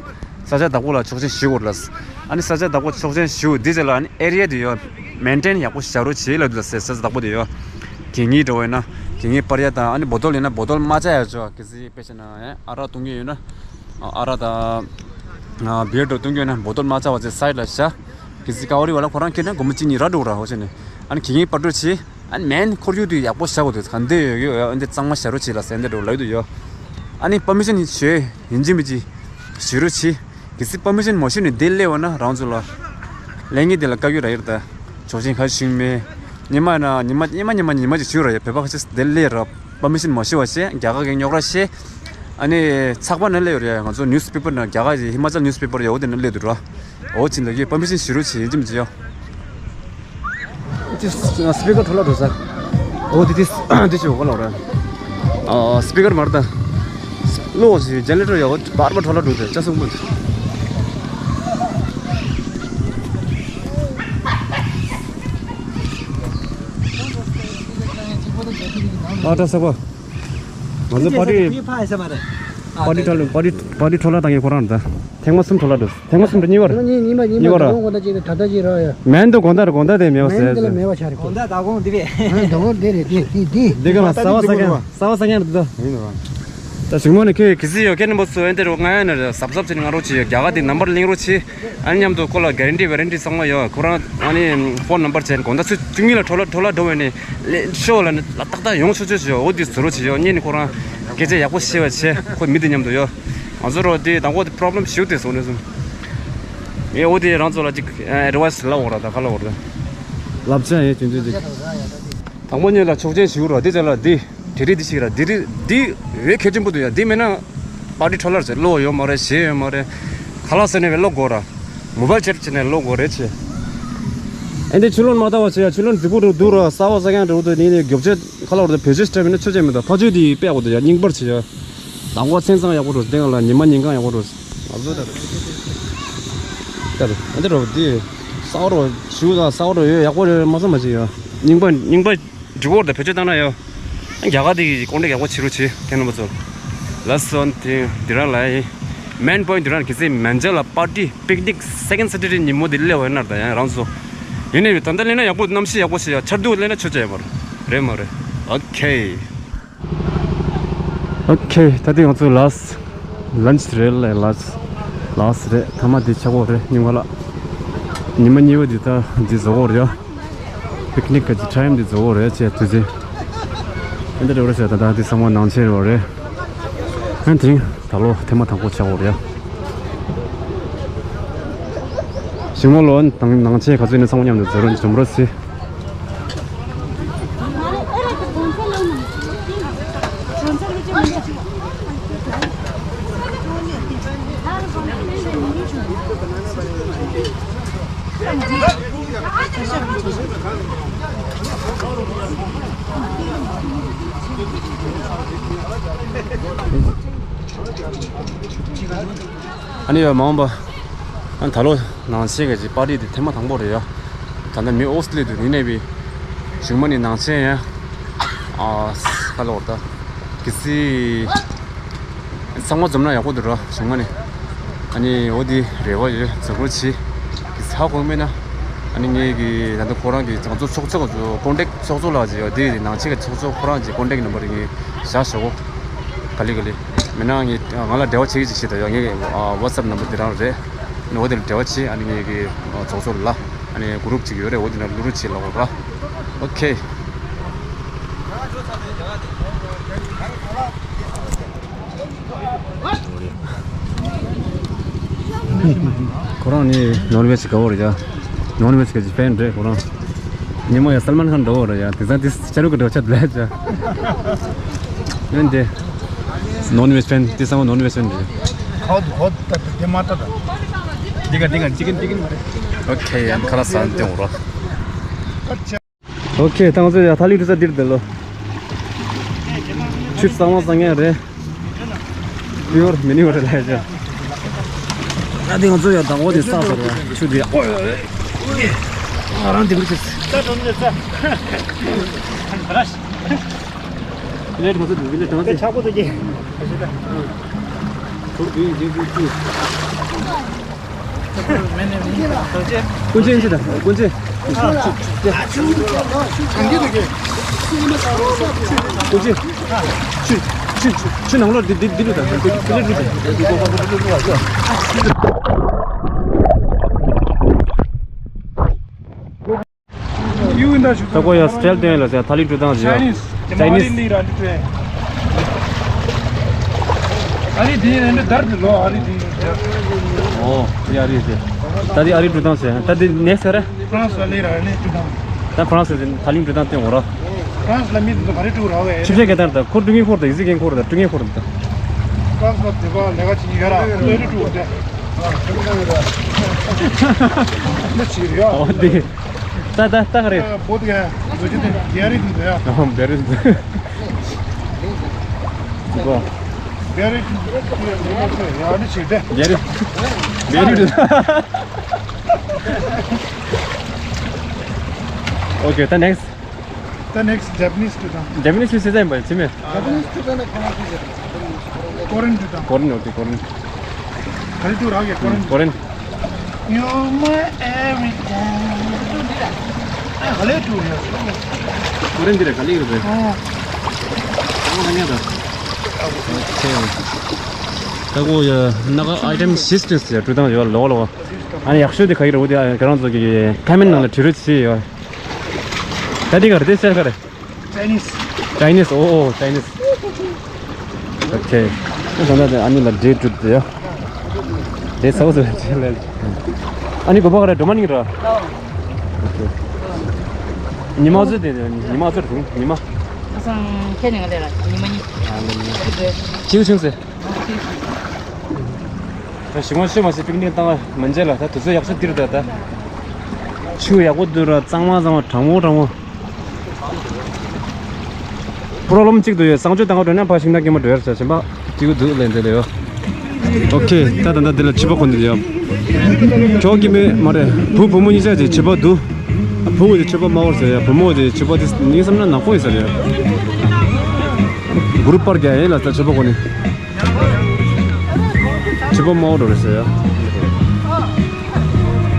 ས་ཆ་བདག་པོ་ལ་ཆོག་མཆན་ཞུ་དགོས་ལ། ཨ་ནི་ས་ཆ་བདག་པོ་ཆོག་མཆན་ཞུ་འདི་ཚེ་ལ་ཨ་ནི་ཨེ་རི་ཡ་འདི་ཡོ། མེན་ཊེན་ཡག་པོ་བྱ་རོགས་བྱེད་ལབ་འདུག་ལ་ཟེར། ས་ཆ་བདག་པོ་འདི་ཡོ། གད་སྙིགས་འགྲོ་བས་ན་གད་སྙིགས་སྤར་ཡ་དང་ཨ་ནི་བོ་ཊལ་ཡིན་ན་བོ་ཊལ་མ་བཅག་ཡ་ཆོག་གལ་སྲིད་དཔེ་བྱས་ན་ཨ་རག་བཏུང་གི་ཡོད་ན། ཨ་རག་དང་། ཨ་བི་ཡར་འདྲ་བཏུང་གི་ཡོད་ན་བོ་ཊལ་མ་བཅག་པ་བྱས་སའིཌ་ལ་བཞག་གལ་སྲིད་ཀ་བ་རི་བ་ལ་ཁོ་རང་ཁྱེར་ན་སྒོར་མོ་གཅིག་གཉིས་རག་འགྲོ་ར་ཧོ་ཆེ་ནས། ཨ་ནི་གད་སྙིགས་སྤར་འགྲོ་བྱེད། ཨ་ནི་མེན་ཁོར་ཡུག་དེ་ཡག་པོ་བཞག་དགོས་དུས་ག་འདི་ཡོད་ཡོད་ཡོད་འདི་གཙང་མ་བཞག་རོགས་བྱེད་ལ་ཟེར་འདི་འགྲོ་ལབ་ཡོད་དུ་ཡོད། ཨ་ནི་པར་མི་ཤན་ཞུ་ཡིན་གཅིག་མིན་གཅིག་ཞུ་རོགས་བྱེད། གལ་སྲིད་པར་མི་ཤན་མ་ཞུས་ནས་འདི་སླེབས་པ་ན་རང་ཚོ་ལ་ལས་ངན་འདི་ལ་བཀའ་བཀྱོན་རག་ཡོད་རེད་ད། ཆོག་མཆན་ག་ཞིག་མེད། ཉི་མ་ན་ཉི་མ་ཉི་མ་ཉི་མ་ཉི་མ་ཅིག་བྱུང་ར་ཡ་བོད་པ་ཁ་ཤས་དེ་སླེབས་ར། པར་མི་ཤན་མ་ཞུ་བ་བྱས་རྒྱ་གར་གྱི་རྙོག་དྲ་བཤད། ཨ་ནི་ཚགས་པར་ནང་སླེབས་ཡོད་རེད་ཡ། ང་ཚོ་ནིའུ་སི་པེ་པར་ནང་རྒྱ་གར་གྱི་ཧི་མ་ཅལ་ནིའུ་སི་པེ་པར་ཡ་འོ་དེ་ནང་སླེབས་འདུག་ར། འོ་ཅི་འདྲ་གི་པར་མི་ཤན་ཞུ་རོགས་བྱེད་ཡིན་གཅིག་མིན་གཅིག་ཡ། ཅི་སི་པི་ཀར་འཕྲོ་བརླག་འགྲོ་ས། འོ་དེ་དེ་དེ་ཅི་འོ་ག་ལ་ར། ཨ་སི་པི་ཀར་མར་ད། གློག་ཅི་ཇེ་ནེ་རེ་ཊར་ཡོད་བར་བར་འཕྲོ་བརླག་འགྲོ་དེ་ཅ་སུ་མོ། ཨ་ད་ས་བ། ང་ཚོ་པར་ཊི། ཕ་ཡ་ས་མ་རེད། པར་ཊི་འཕྲོ་བརླག་པར་ཊི་པར་ཊི་འཕྲོ་བརླག་བཏང་གི་ཁོ་རང་ད། ཐེངས་མ་གསུམ་འཕྲོ་བརླག་འགྲོ། ཐེངས་མ་གསུམ་རེ་གཉིས་པར། གཉིས་གཉིས་པ་གཉིས་པ་གཉིས་པར། ད་དགོང་དག་ཅིག་ད་ལྟ་ཅིག་རག་ཡ། མེན་དུ་དགོང་དག་རེ་དགོང་དག་དེ་མེད་པ་མེན་ཟེར་དེ་ལ་ཟེར། མེད་པ་ཆ་རེ་དགོང་དག་ད་དགོང་འདི་རེད། ད་དགོང་འདི་རེད་དེ་དེ་དེ། འདི་ག་ལ་ས་བ་ས་ཀྱང་ས་བ་ས་ཀྱང་རེད་ད། ད་ཞུགས་མ་ནི་ཁྱོད་གི་སི་ཡོད་ཁྱེད་ནི་མོ་སུ་ཨེ་འདི་རུ་ང་ཡ་ནི་རེད་གཟབ་གཟབ་བྱས་ནས་ང་རོགས་བྱེད་ཡོད། རྒྱ་གར་དེ་ནམ་བར་གླེང་རོགས་བྱེད། ཨ་ནི་མཉམ་དུ་ཁོ་ལ་ག་རན་ཊི་ཝ་རན་ཊི་ཚང་མ་ཡོད། ཁོ་རང་ཨ་ནི་ཕོན་ནམ་བར་བྱས་ནས་དགོང་དག་ཚོད་བཅུ་གཉིས་ལ་འཕྲོ་བརླག་འཕྲོ་བརླག་འགྲོ་བས་ནི་ལེ་ཤོ་ལ་ནི་ལ་ཏག་ཏག་ཡོང་ཆོག་ཆོག་ཆོག་འོ་དེ་བཟོ་རོགས་བྱེད་ཡོད། ངས་ནི་ཁོ་རང་སྐད་ཆ་ཡག་པོ་བཤད་པ་བྱས་ཁོ་མི་དེ་མཉམ་དུ་ཡོད། ང་ཚོ་རོགས་དེ་དང་པོ་དེ་པོ་རོབ་ལེམ་ཞིག་དེ་བཟོ་ནས་སོང་། ངས་འོ་དེ་རང་ཚོ་ལ་ཅིག་ཨེ་ཌི་ཝའི་སི་ལབ་འོ་ར་ད་ག་ལབ་འོ་ར། ལབ་ཆ་ཡེ་ཅུང་ཅུང་ཅིག་དང་པོ་ཉིད་ལ་ཆོག་མཆན་ཞུ་རོགས་དེ་ཅ་ལ་དེ། དེ་རིགས་འདི་ཞིག་ར་འདི་རིགས་འདི་འོས་གལ་ཆེན་པོ་འདུག་ཡ། འདི་མེད་ན་པར་ཊི་འཕྲོ་བརླག་ཟེར་གློག་ཡོད་མ་རེད། གཞས་ཡོད་མ་རེད། ཁ་ལག་ཟ་ནས་བས་གློག་དགོས་ར། མོ་བལ་ཆེད་བྱས་ནས་གློག་དགོས་རེད་ཆེ། ཨེ་འདི་ཆུ་ལོན་མ་བཏང་བ་བྱེད་ཡ། ཆུ་ལོན་རྫིག་པོ་འདུག་འདུག་ར། ས་བ་ས་ཀྱང་འདྲ་བོ་འདུག་ནི་ནི་རྒྱོབ་ཆེད་ཁ་ལག་རུ་དུ་བེད་སྤྱོད་སྤྲད་མེད་ན་ཆོ་ཆེ་མི་འདུག་ཕ་ཆོས་འདི་དཔེ་ཡག་པོ་འདུག་ཡ། རྙིང་པར་བྱེད་ཡ། དང་པོ་མཚན་བཟང་ཡག་པོ་འདུག་དེང་ལ་ཉི་མ་ཉིན་གང་ཡག་པོ་འདུག་ང་ཚོ་ད་ད་ཨེ་འདི་འདྲ་བོ་འདི་ས་བ་རུ་ཆུ་དང་ས་བ་རུ་ཡོད་ཡག་པོ་རེད་མ་བསམ་པ་བྱེད་ཡ། རྙིང་པ་རྙིང་པ། འབྲི་གོར་དང་བེད་སྤྱོད་བཏང་ན་ཡོ། རྒྱ་གར་དེ་ཀོན་ཊེག་ཡག་པོ་བྱེད་རོགས་བྱེད་ཁྱེད་རྣམ་པ་ཚོ། ལ་སོན་དེ་འདི་རང་ལ་ཡིན། མེན་པོ་ཡིན་འདི་རང་གི་ཚེ་མན་ཇ་ལ་པར་ཊི་པིག་ནིག་སེ་ཀེན་ཌི་སེ་ཊར་ཌེ་ཉིན་མོ་དེ་སླེབས་པ་ཡིན་ན་ད་ཡང་རང་ཚོ། ཡིན་ནའི་ད་ལྟ་སླེབས་ན་ཡག་པོ་གནམ་གཤིས་ཡག་པོ་བྱེད་ཡ། ཆར་དུས་སླེབས་ན་ཆོ་ཆ་ཡོད་མ་རེད། རེད་མ་རེད། ཨོ་ཁེ། ཨོ་ཁེ། ད་ལྟ་ང་ཚོ་ལ་སི་ལན་ཆི་རེད་ལ་ལ་སི་ལ་སི་རེད། ཐ་མ་དེ་ཆག་གོ་རེད་ཉིན་ག་ལ། ཉི་མ་གཉིས་པ་འདི་ད་འདི་བཟོ་གོ་རེད་ཡ། པིག་ནིག་གི་ཊའིམ་འདི་བཟོ་གོ་རེད་ཅེས་དུས་ཚེ། ཨེ་འདི་འདྲ་རེད་ཟེར་ད་ད་འདི་ཚང་མ་ནང་ཆེན་རེད་རེད། ཨན་དེ་རིང་ད་ལོ་ཐེངས་མ་དང་པོ་ཆག་གོ་རེད་ཡ། ཞིང་མོ་ལོ་ནང་ཆེན་ག་ཚོད་ནས་ཚང་མ་མཉམ་དུ་བཟོ་རོགས་འཛོམས་རོགས་ཟེར། ཨ་ནི་ཡ་མ་འོངས་པ། ཨ་ད་ལོ་ནང་ཆེན་གྱི་པར་ཊི་དེ་ཐེངས་མ་དང་པོ་རེད་ཡ། ད་ལྟ་མི་ཨོ་སི་ལེ་དུ་ནི་གནས་པའི་གཞུང་མ་ནི་ནང་ཆེན་ཡ། ཨ་ཁ་ལོ་ད། གི་སི། ཚང་མ་འཛོམས་ན་ཡག་པོ་འདུག་ར་གཞུང་མ་ནི། ཨ་ནི་འོ་དེ་རེ་བ་ཡོད་འཛོམས་རོགས་བྱེད། གི་སི་ཧ་གོ་མེད་ན། ཨ་ནི་ངས་གི་ད་ལྟ་ཁོ་རང་གི་ང་ཚོ་ཚོགས་གཙོ་ཚོ་ཀོན་ཊེག་ཚོགས་གཙོ་ལགས་ཀྱི་ཡོད་དེ་ནང་ཆེན་གྱི་ཚོགས་གཙོ་ཁོ་རང་གྱི་ཀོན་ཊེག་ནམ་བར་ངས་བཞག་ཞོག་གོ། ག་ལེ་ག་ལེ། མེད་ན་ངས་ང་ལ་འབྲེལ་བ་བྱེད་ཀྱི་ཅིག་བྱེད་དང་ཡང་ངའི་ཝ་ཊི་སེབ་ནམ་བར་འདི་རང་རེད། ཨ་ནི་འོ་དེ་ལ་འབྲེལ་བ་བྱེད། ཨ་ནི་ངས་ཀྱི་ཚོགས་གཙོ་ལ་ཨ་ནི་གུ་རུབ་ཅིག་ཡོད་རེད། འོ་དེ་ན་བླུག་རོགས་བྱེད་ལབ་དགོས་ར། ཨོ་ཁེ། ཁོ་རང་ནི་ནོར་ཝེ་ཅི་དགའ་བོ་རེད་ཡ། ནོར་ཝེ་ཅི་གི་ཕེན་རེད་ཁོ་རང་། ཉིན་མོ་ཡ་སལ་མན་ཁཱན་འདྲ་བོ་རེད་ཡ། དེ་ཚང་དེ་ཆ་རུ་གི་འགྲོ་ཆ་དེ་ལས་ཅ། ཡོན་ཏེ། ནོར་ཝེ་ཅི་ཕེན་དེ་ཚང་མ་ནོར་ཝེ་ཅི་ཕེན་རེད། ཁོ་ཁོ་ད་དེ་མ་ད་ད། དེ་ག་དེ་ག་ཅི་གིན་ཅི་གིན་མ་རེད། ཨོ་ཁེ་ཡ་ཁ་ལག་ཟ་འདི་འོ་རོ། ཨོ་ཁེ། ད་ང་ཚོ་ཡ་ཐ་ལི་རུ་ས་འདིར་འདི་ལོ། ཆུ་གཙང་མ་གཙང་ཡ་རེད། པིའུར་མི་ནི་ཝ་ཊར་ལས་བྱ། ད་འདི་ང་ཚོ་ཡ་དང་པོ་དེ་བསགས་ཟེར་བ་ཆུ་འདི་ཡ། ཨོ་ཡ་ཡ། ང་རང་འདི་འདྲ་ཟེར། ད་དྲོ་ནས་ད། ལེར་ག་ཚོད་འདུག་ལེར་ག་ཚོད། ཆག་པོ་འདུག་གི། ཀུན་མཁྱེན་ཅི་དང་ཀུན་མཁྱེན། ཀུན་མཁྱེན། ཆུ་ཆུ་ཆུ་ཆུ་ནང་ལོགས་འདི་འདི་འདི་ལུ་དང་འདི་འདི་ལུ་དང་འདི་འདི་འདི་ལུ་དང་། ད་ཁོ་ཡ་སི་ཊལ་སྟོན་ལ་ཟེར་ཐ་ལི་འགྲོ་སྟངས་ཟེར། ཆའི་ནིས། ཆའི་ནིས། ཨ་རི་དེ་རེད་འདྲ་དར་དུ་ལོ་ཨ་རི་དེ་རེད། ཨོ་ཡ་རི་ཟེར། ད་དེ་ཨ་རི་འགྲོ་སྟངས་ཟེར། ད་དེ་ནེག་སི་ཊི་ག་རེ། ཧྥ་རན་སི་ལ་ལེ་ར་ནེ་འགྲོ་སྟངས། ད་ཧྥ་རན་སི་ཟེར་ཐ་ལི་འགྲོ་སྟངས་སྟོན་འོ་ར། ཧྥ་རན་སི་ལ་མི་དེ་ཚོ་ག་རེ་འགྲོ་ར་བས། ཆུ་ཚོད་སྐད་དར་ད་ཁོ་ཀྲུང་ངེ་ཁོར་ད་ཡི་ཟི་ཀེན་ཁོར་ད་ཀྲུང་ངེ་ཁོར་ད། ཧྥ་རན་སི་ལ་དེ་བ་ལས་ཀ་བྱེད་ཀྱི་ཡོད་ར་ལོ་རི་འགྲོ་དེ། འདི་བྱེད་ར། ཨོ་དེ། ད་ད་ད་ག་རེ། བོད་ག་བོད་ཀྱི་དེ་རྒྱ་རིགས་འདུག་ཡ། ཨོ་བེ་རི་འདུག་གོ། རྒྱ་རིགས་ཡ་འདི་བྱེད་དེ། རྒྱ་རིགས་བེ་རི་འདུག་ཨོ་ཀེ། ད་ནེག་སི་ཊི། ད་ནེག་སི་ཊི་ཇ་པ་ནིས་འདུག་དང་། ཇ་པ་ནིས་མི་སེ་ས་ཡིན་པ་ཅི་མེད། ཇ་པ་ནིས་འདུག་དང་ནི་ཁོ་རང་ཚོ་ཇ་པ་ནིས། ཀོ་རེན་འདུག་དང་། ཀོ་རེན། ཨོ་ཀེ། ཀོ་རེན། ག་རེ་འདུག་རག་གི་ཀོ་རེན། ཀོ་རེན། You my everything. ཨ་ག་ལེ་འདུག་ཡ། ཀོ་རེན་འདི་རེད་ག་ལེ་རེད། ཨོ། ཨོ་ག་ཉག་ད། ད་གོ་ཡ་ན་ག་ཨའི་ཊེམ་སིས་ཊེམ་སི་ཡ་འགྲོ་སྟངས་ཡོད་ལོ་ལོ། ཨ་ནི་ཡག་ཤོས་དེ་ག་ཡི་རེད་འོ་དེ་ཁྱེད་རང་ཚོ་གི་ཁ་མེན་ནང་ལ་བྲིས་རོགས་བྱེད་ཡོད། ད་འདི་ག་རེ་དེ་སེ་ག་རེ། ཆའི་ནིས། ཆའི་ནིས། ཨོ་ཨོ་ཆའི་ནིས། ཨོ་ཁེ། ད་ད་ཨ་ནི་ལ་འབྲས་གྲུབ་དེ་ཡ། དེ་ཚ་བོ་ཚ་བོ་ལ། ཨ་ནི་གོ་པ་ག་རེ་འགྲོ་མ་ནིང་ར། ཨོ་ཁེ། ཉི་མ་ཚོད་དེ་ཉི་མ་ཚོད་དུང་ཉི་མ། ཁ་སང་ཁྱེད་ནི་ང་ལས་ར་ཉི་མ་གཉིས། ཨ་ལ་ཉི་མ། ཁྱེད་ཆུང་ཟེར། ད་ཞི་མ་ཤོད་མ་ཟད་པིག་ནིག་བཏང་བ་མི་འཇལ་ལ་ད་དུས་ཚོད་ཡག་ཤོས་འདིར་ད་ད། ཆུ་ཡག་པོ་འདུག་ར་གཙང་མ་གཙང་མ་གྲང་མོ་གྲང་མོ། པོ་རོ་ལམ་གཅིག་ཏུ་ཡོད་གསང་སྤྱོད་དང་འགྲོ་ན་ཕ་ཞིག་ན་སྐྱེ་མ་འགྲོ་ཡར་ཟེར་ཞིམ་པ་གཅིག་འདུག་ལན་དེ་ལས་ཡོད། ཨོ་ཁེ་ད་ད་ད་འདི་ལ་ཕྱུ་པ་གོན་འདི་ཡོད། ཁྱོད་ཀྱི་མེད་མ་རེད་བུ་བུ་མོ་གཉིས་ཆ་ཅིག་ཕྱུ་པ་འདུག་བུ་མོ་ཅིག་ཕྱུ་པ་དམར་པོ་ཟེར་ཡ་བུ་མོ་ཅིག་ཕྱུ་པ་དེ་ངའི་བསམ་ན་ནག་པོ་ཡིན་ཟེར་ཡ། གུ་རུ་པར་རྒྱག་ཡིན་ལ་ད་ཕྱུ་པ་གོན་ནི། ཕྱུ་པ་དམར་པོ་འགྲོ་རེད་ཟེར་ཡ།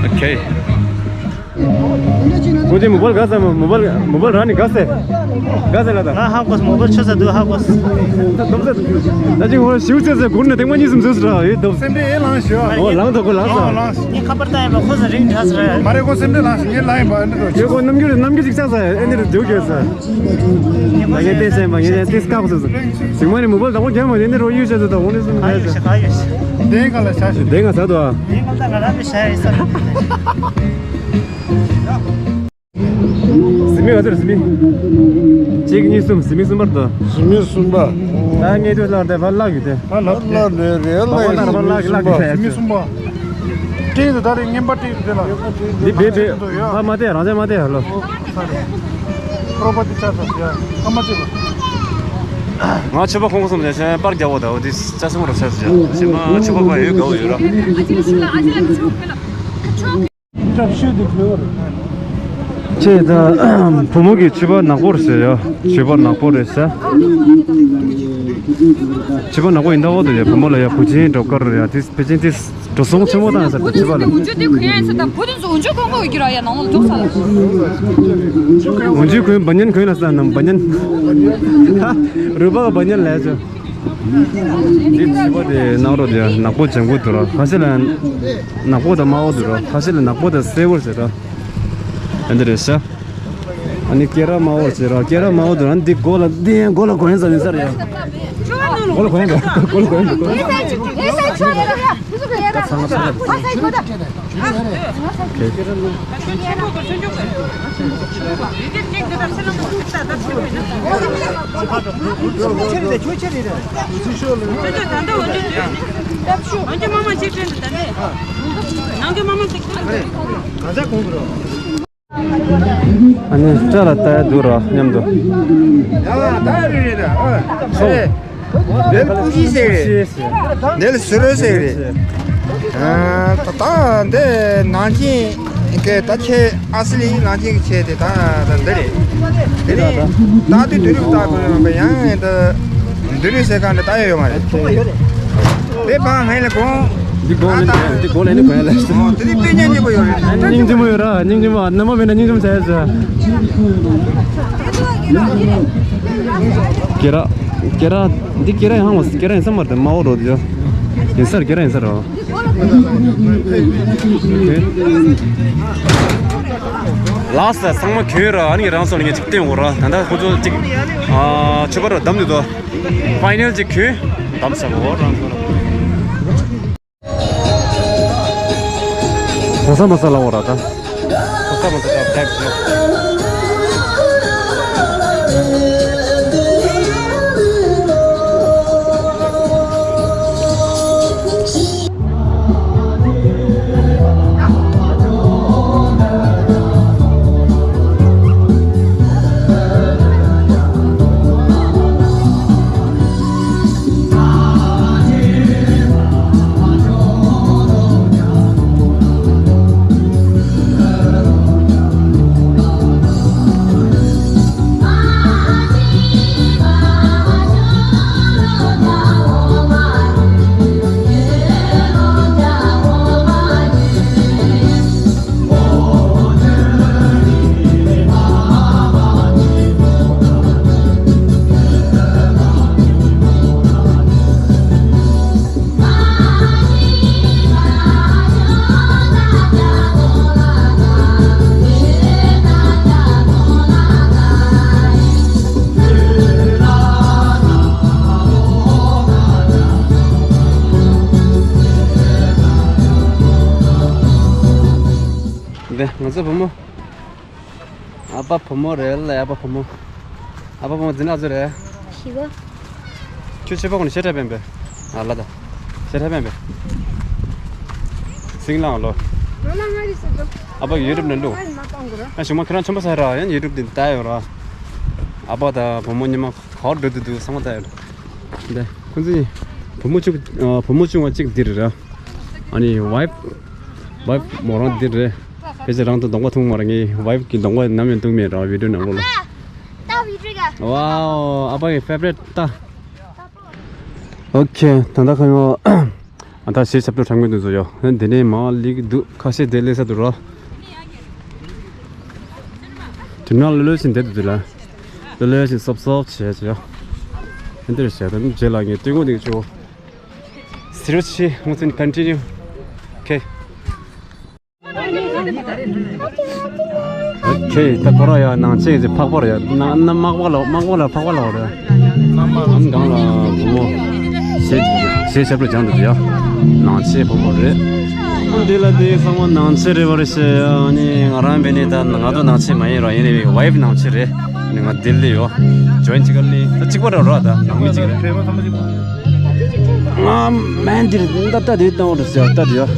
ཨོ་ཁེ། ཀུན་མཁྱེན་མོ་བལ་ག་ས་མོ་བལ་མོ་བལ་ར་ནི་ག་སེ། ག་སེ་ལ་ད། ང་ཧ་གོ་སོང་མོ་བལ་ཆོས་ས་འདུག་ཧ་གོ་སོང་། ད་ཅིག་ཧོ་ཞིའུ་ཚེ་ཚེ་གུར་ནས་ཐེངས་མ་གཉིས་གསུམ་བཟོས་སོ་ར་ཡོད་དོ། སེམས་པའི་ཨེ་ལངས་ཞོ། ཨོ་ལངས་ཐོག་གོ་ལངས་སོ། ངས་ཁ་པར་ལྟ་ཡིན་པ་ཁོ་ཚོ་རིང་དྲགས་སོ་ར། མ་རེད་ཁོ་སེམས་པའི་ལངས་ཞིག་ངས་ལངས་ཡིན་པ་ཨ་འདྲ་རོ། ཁྱེད་ཁོ་རྣམ་འགྱུར་རྣམ་འགྱུར་ཅིག་ཆགས་ས་ཨེ་འདི་རུ་འདུག་གས་ས། ངས་ཏེ་སེམས་པ་ངས་ཏེ་སྐག་སོ་སོ། ཟིང་མ་ནི་མོ་བལ་དང་པོ་རྒྱབ་མ་ཡིན་ནི་རོ་ཡུལ་ཆེ་ཚོ་དང་འོང་ནི་སུ་མེད་ས། དེ་ག་ལ་ཆ་ཞིག་དེ་ང་ས་དོ། ཟི་མི་ག་ཚོད་ཟི་མི། གཅིག་གཉིས་གསུམ་ཟི་མི་གསུམ་པར་དོ། ཟི་མི་གསུམ་པ། ད་ངས་དུས་ལ་དེ་བར་ལག་ཡོད་དེ། ད་ལབ་ལ་ནས་རེད་ལ་ཡིན་ཟི་མི་གསུམ་པ། ཏིང་དུ་ད་རེས་ངན་པ་ཏིང་དུ་དེ་ལ། འདི་བེ་བེ། ཕ་མ་དེ་རང་ཅག་མ་དེ་ཧ་ལོ། པྲོ་པ་ཏི་ཆ་ས་ཡ། ཨ་མ་ཅི་ལ། ང་ཆུ་པ་ཁོང་གསུམ་ལས་ཆེན་པར་རྒྱག་པ་དང་འོ་དེ་ཅ་སེ་མོ་ར་ཆ་ཟེར་ཞེ་མ་ཆུ་པ་པ་ཡོད་དགའ་བོ་ཡོད་ར། ཅེས་ད་བུ་མོ་གི་ཕྱུ་པ་ནག་པོ་རེད་ཟེར་ཡ། ཕྱུ་པ་ནག་པོ་རེད་ཟེར། ཕྱུ་པ་ནག་པོ་ཡིན་ད་འོ་དོ་ཡ་བུ་མོ་ལ་ཡ་བུ་ཆེན་འགྲོ་ཀར་ཡ་དེ་ཕལ་ཆེར་དེ་འགྲོ་སོང་ཆེན་མོ་བཏང་ཟེར་ཕྱུ་པ་ལ། འུ་ཅུ་དེ་གུ་ཡན་ཟེར་ད་བུ་དེ་ཚོ་འུ་ཅུ་ཀོང་ཀོ་གི་ར་ཡ་ནང་ལོག་འཇོག་ས་ལ། འུ་ཅུ་གུ་བ་ཉན་གུ་ལ་ས་ནམ་བ་ཉན། རུ་པ་བ་ཉན་ལས་ཚོ། འདི་བྱིས་པ་དེ་ནང་རོ་དེ་ནག་པོ་ལྗང་གུ་འདུག་ར་ཁ་ཤས་ལ་ནག་པོ་དང་དམར་པོ་འདུག་ར་ཁ་ཤས་ལ་ནག་པོ་དང་སེར་པོ་ཟེར་ར། ཨ་འདི་རེད་ཤག་ཨ་ནི་སྐེ་རགས་དམར་པོ་ཟེར་ར་སྐེ་རགས་དམར་པོ་འདུག་ར་འདི་མགོ་ལ་འདི་ཡང་མགོ་ལ་གོན་ས་ནི་ས་རེད། མགོ་ལ་གོན་ས་མགོ་ལ་གོན་ས། ཨ་ནི་སྐྲ་ལ་ལྟ་ཡ་འདུག་ར་མཉམ་དུ། ནེལ་ཀུ་ཤི་ཟེར་རེད། ནེལ་སུ་རོ་ཟེར་རེད། ཨ། ད་ད་འདི་ནང་ཆེན་གི་ད་ཆེ་ཨ་སི་ལི་ནང་ཆེན་གི་ཆེ་དེ་ད་ད་འདི་རེད། དེ་ནི་ད་དུས་དུས་རིམ་ལྟ་དགོས་ཡོང་པ་ཡང་ད་དུས་རིམ་ཟེར་ག་འདི་ད་ཡོད་ཡོད་མ་རེད། དེ་བ་ངས་ལ་གོང་འདི་གོང་ལ་ཨ་ད་འདི་གོང་ལ་ནི་གོང་ལ་ཨོ་དེ་ནི་དཔེ་ཉན་ཉེ་པོ་ཡོད་རེད། སྙིང་རྗེ་མོ་ཡོད་ར། སྙིང་རྗེ་མོ། ནམ་མ་མེད་ན་སྙིང་རྗེ་མོ་བྱས་ཟེར། ཀེ་ར་ཀེ་ར་འདི་ཀེ་ར་ཡང་ཧང་བ་ཀེ་ར་ཡིན་ས་མ་རེད། དམར་པོ་རོ་དེ་ཡིན་ས་རེད། ཀེ་ར་ཡིན་ས་རེད། ལགས་སོ། ཚང་མ་གྱོན་ར། ཨ་ནི་རང་སོ་ལ་ངས་ཅིག་བསྟན་འོ་ར། ད་ལྟ་ཁོ་ཚོ་ཅིག་ཨ་ཆོས་པ་ར་བདམས་འདུག་དོ། ཕའི་ནལ་ཅིག་གྱོན་བདམས་ས་འོ་རང་སོ་ལ། གོ་ས་མ་ས་ལ་འོ་ར་ད། གོ་ས་མ་ས་ད་ཕེབས་ཤོག་འདི་ང་ཚོ་བུ་མོ། ཨ་ཕ་བུ་མོ་རེད་ལ། ཨ་ཕ་བུ་མོ། ཨ་ཕ་བུ་མོ་འཛིན་གྲྭ་ཚོ་རེད། བཞི་པ། ཁྱོད་ཆེ་པ་ཀུན་ཤེས་ཁྲ་པན་པས། ཨ་ལ་ད། ཤེས་ཁྲ་པན་པས། སིང་ལང་ལོ། ཨ་ཕ་ཡུ་ཊུབ་ནང་ལུ། ཨ་ཞུ་མ་ཁྱེད་རང་ཆུང་པ་ས་ར་ཡང་ཡུ་ཊུབ་འདི་ལྟ་ཡོད་ར། ཨ་ཕ་དང་བུ་མོ་ཉི་མ་ག་པར་འགྲོ་དུ་འདུག་ཚང་མ་ལྟ་ཡོད་ར། འདི་ཁོང་ཚོ་བུ་མོ་ཆུང་བུ་མོ་ཆུང་བ་གཅིག་འདིར་ར། ཨ་ནི་ཝའིཕ། ཝའིཕ་མོ་རང་འདིར་རེད། ཕལ་ཆེར་རང་དུ་གདོང་པ་མཐོང་མ་རེད། ངའི་ཝའིཕ་གི་གདོང་པ་ནམ་ཡང་མཐོང་མེད་ར་བི་ཌིའོ་ནང་ལོགས་ལ། ད་བི་ཌིའོ་ག་ཝའོ། ཨ་ཕ་གི་ཕེ་བ་རེཊ་ད། ཨོ་ཁེ། ད་ལྟ་ཁ་ཡོང་། ཨ་ད་ཞེས་ཞབས་བྲོ་འཁྲབ་མཁན་དེ་ཚོ་ཡོད། འདི་ནས་མར་སླེབས་ཀྱི་འདུག་ཁ་ཤས་དེ་སླེབས་ས་འདུག་ར། དེ་ནང་ལོས་ལོས་ཤིག་འདེབས་འདུག་ལ། ལོས་ལོས་ཤིག་སོབ་སོབ་བྱས་བྱས། འདིར་བྱས་ད་རྗེས་ལ་ངས་སྟོན་གོ་འདུག་ཆུ། Zero three, we can continue. Okay. Okay, ད་ཁོ་རང་ཡང་ནང་ཆེན་གྱི་ཕག་པ་རེད། ནང་ན་མག་པ་ལ་མག་པ་ལ་ཕག་པ་ལ་རེད། ཨམ་སྒང་ལ་བུ་མོ་ཞེས་ཞེས་ཞབས་བྲོ་སྦྱང་འདུག་ཡ། ནང་ཆེན་བུ་མོ་རེད། འདི་ལ་དེ་ཚང་མ་ནང་ཆེན་རེད་པ་རེད་ཤེས་ཡ། ནི་ང་རང་བས་ནི་ད་ང་ཚོ་ནང་ཆེན་མ་ཡིན་ར། ཡིན་ནི་ཝའིཕ་ནང་ཆེན་རེད། ནི་ང་ལྡི་ལི་ཡོད། ཇོ་ཡིན་གཅིག་ག་ལི་ད་གཅིག་པ་རེད་ར། ད་ནང་མི་གཅིག་རེད། ང་མན་འདིར་ད་ལྟ་དེ་བཏང་བ་རེད་ཟེར་ལྟ་དེ་ཡ།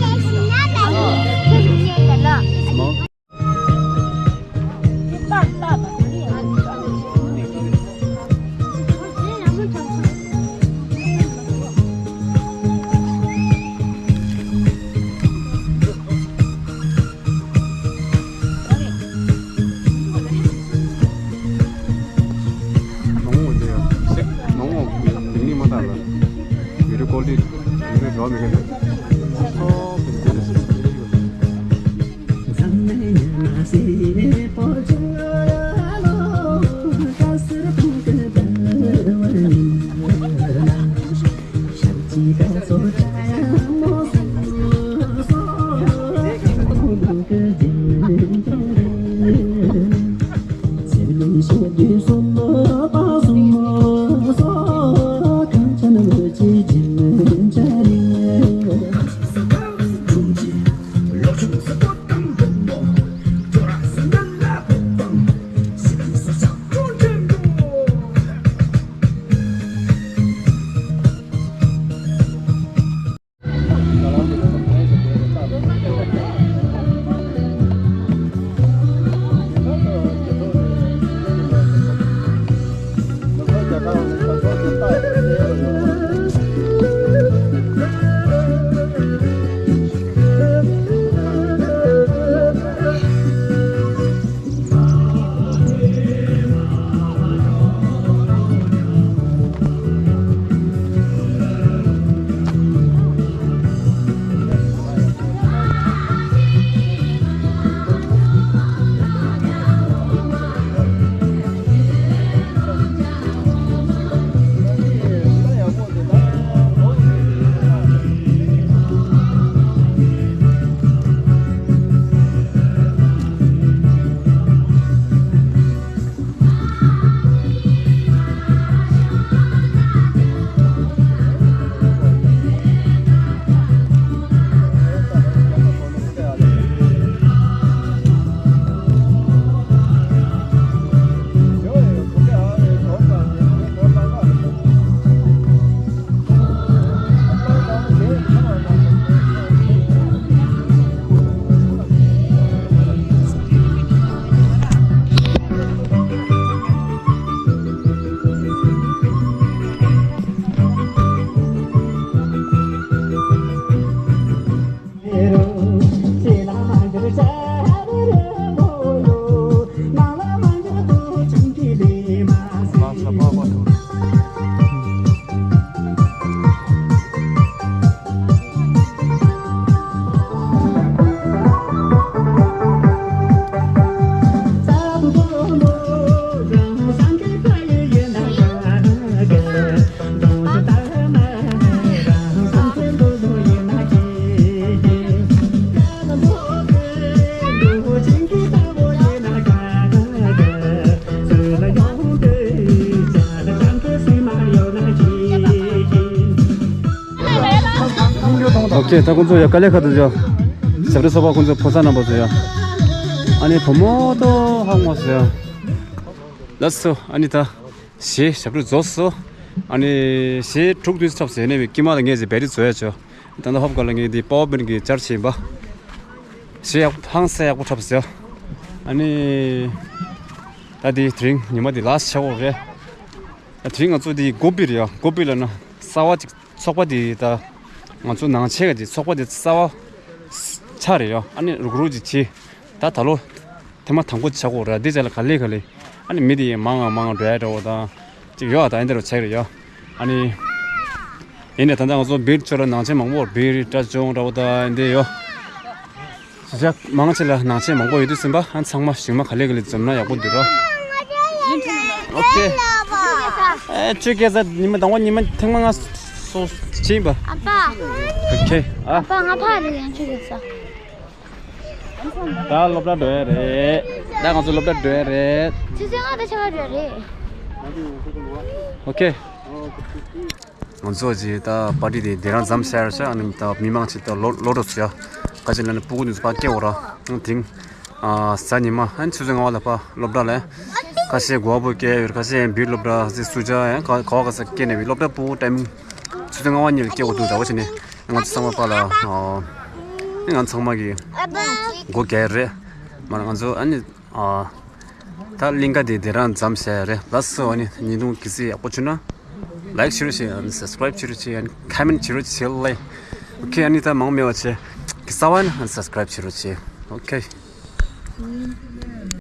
ཨོ་ཁེ། ད་ཁོང་ཚོ་ཡ་དཀའ་ལས་ཁག་འདུག་ཡ། ཞབས་བྲོ་ཚོགས་པ་ཁོང་ཚོ་ཕོ་གསར་རྣམ་པ་ཚོ་ཡ། ཨ་ནི་བུ་མོ་ཏོ་ཧ་ངོ་སོ་ཡ། ལགས་སོ། ཨ་ནི་ད་གཞས་ཞབས་བྲོ་རྫོགས་སོ། ཨ་ནི་གཞས་དྲུག་དུས་ཚོད་ཚབ་ཟེར་ནས་བའི་ཀི་མ་ལ་ངས་ཟེར་བེ་རི་བཟོ་ཡ་ཆོ། ད་ལྟ་ཧོབ་ག་ལ་ངས་འདི་པའོ་བེན་གི་ཅར་ཆེན་པ། གཞས་ཡག་པོ་ཧང་སང་ཡག་པོ་འཁྲབ་ཟེར། ཨ་ནི་ད་འདི་དེ་རིང་ཉི་མ་འདི་ལ་སི་ཊི་ཆགས་ཀྱི་རེད། ད་དེ་རིང་ང་ཚོ་འདི་གོ་པི་རེད་ཡ། གོ་པི་ལ་ན་གསར་བ་ཅིག་ཚོགས་པ་དེ་ད་ང་ཚོ་ནང་ཆེན་གྱི་ཚོགས་པ་དེ་གསར་བ་ཆགས་རེད་ཡ། ཨ་ནི་རུག་རུག་ཅིག་བྱེད། ད་ད་ལོ་ཐེངས་མ་དང་པོ་ཆགས་ཀྱི་རེད། འདི་ཅག་ལ་ག་ལེ་ག་ལེ། ཨ་ནི་མི་དེ་ཡང་མང་ང་མང་ང་འགྲོ་ཡ་འདྲ་བོ་དང་ཅིག་ཡོད། ཨ་ད་ཨེ་འདྲ་བོ་ཆགས་རེད་ཡ། ཨ་ནི་ཡིན་ནས་ད་ལྟ་ང་ཚོ་བིར་ཆོ་ལ་ནང་ཆེན་མང་པོ་བིར་སྐྲ་བཅོ་ལྔ་འདྲ་བོ་དང་ཨེ་འདྲ་ཡོད། ཞེ་དྲག་མང་ཆེ་ལ་ནང་ཆེན་མང་པོ་ཡོད་དུས་ཟིན་པ། ཨ་ཚང་མ་ཞིང་མ་ག་ལེ་ག་ལེ་འཛོམས་ན་ཡག་པོ་འདུག་ར། ཨོ་ཁེ། ཨེ་ཆོས་སྐལ་ས་ཉི་མ་དང་པོ་ཉི་མ་ཐེངས་མ་ང་སོ་ཕྱིན་པ། ཨ་ཕ། ཨོ་ཁེ། ཨ་ཨ་ཕ། ང་ཕ་རེད་ཡང་ཆོས་སྐལ་ས། ད་སློབ་གྲྭ་འགྲོ་ཡ་རེད། ད་ང་ཚོ་སློབ་གྲྭ་འགྲོ་ཡ་རེད། ཆུ་ཚོད་ལྔ་དང་ཕྱེད་ཀ་འགྲོ་ཡ་རེད། ཨོ་ཁེ། ང་ཚོ་ཅིག་ད་པར་ཊི་དེ་དེ་རང་མཚམས་བཞག་ཡ་ཆ། ཨ་ནི་ད་མི་མང་ཅིག་ད་ལོ་ལོ་འགྲོ་ཚུ་ཡ། ཁ་ཅིག་ལ་ནི་སྤུ་གུ་དེ་ཚོ་ཕར་སྐྱེལ་འོ་ར། ཨང་དེང་ཨ་གཟའ་ཉི་མ་ཨ་ནི་ཆུ་ཚོད་ལྔ་པ་ལ་ཕར་སློབ་གྲྭ་ལ། ཁ་ཤས་གོ་བ་པོ་སྐྱེལ་ཡོད། ཁ་ཤས་བིར་སློབ་གྲྭ་ཟེར་སུ་ཇ་ཡང་ག་ག་བ་ག་ས་སྐྱེལ་ནས་བི་སློབ་གྲྭ་སྤུ་གུ་ཊའི་མིང་ཆུ་ཚོད་ལྔ་པ་གཉིས་ལ་སྐྱེལ་འོ་འདུག་འདྲ་བོ་བྱས་ནས་ང་ཚོ་ཚང་མ་ཕར་ལ་ཨ་ང་ཚང་མ་གི་སྒོ་རྒྱག་ཡ་རེད། མ་ང་ཚོ་ཨ་ནི། ཨ། ད་གླིང་ག་དེ་དེ་རང་མཚམས་བཞག་ཡ་རེད། ལགས་སོ། ཨ་ནི་བརྙན་ཐུང་གལ་སྲིད་ཡག་པོ་བྱུང་ན་ལའིཀ་བྱེད་རོགས་བྱེད། ཨ་ནི་སབ་སི་ཀ་རའིབ་བྱེད་རོགས་བྱེད། ཨ་ནི་ཀོ་མེན་ཊི་བྱེད་རོགས་བྱེད། ལའིཀ། ཨོ་ཁེ། ཨ་ནི་ད་མང་མེད་པ་བྱེད། གི་ས་བ་ནི་ཨ་ནི་སབ་སི་ཀ་རའིབ་བྱེད་རོགས་བྱེད། ཨོ་ཁེ།